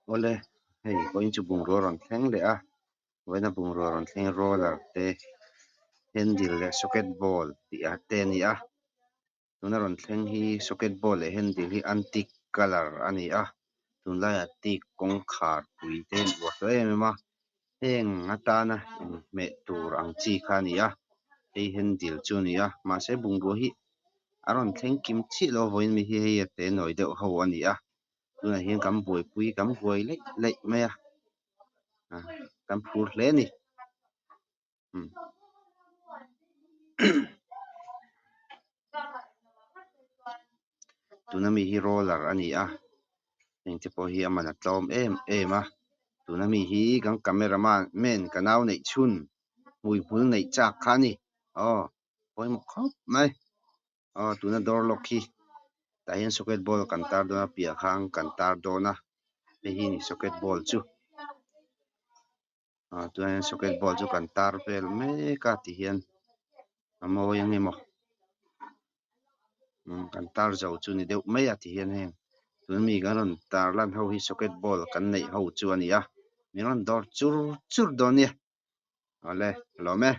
Awle hei vawiin chu bungrua a rawn thleng leh a vawiina bungrua rawn thleng roller te handle leh socket ball tih ah te a ni a tuna rawn thleng hi socket ball leh handle hi antique colour a ni a tunlaiah teak kawngkhar pui te an uar ta em em a heng atana inhmeh tur ang chi kha a ni a hei handle chu a ni a mahse bungrua hi a rawn thleng kim chiah lo a vawiin mi hi hei a te nawi deuh ho a ni a. Tunah hian kan buaipui kan buai laih laih mai a ah kan phur hle a ni umm tuna mi hi roller a ni a heng te pawh hi a man a tlawm em em a tuna mi hi kan camera man men ka nau neih chhun hmuihmul neih chak kha a ni aw pawimawh khawp mai. Aw tuna door lock hi tah hian socket ball kan tar dawn a piah khang kan tar dawn a hei hi ni socket ball chu ah tunah hian socket ball chu kan tar vel mek a ti hian a mawi ang emaw umm kan tar zo chu ni deuh mai a ti hian heng tuna mi kan rawn tar lan ho hi socket ball kan neih ho chu a ni a min rawn dawr chur chur dawn nia awle ka lawm e.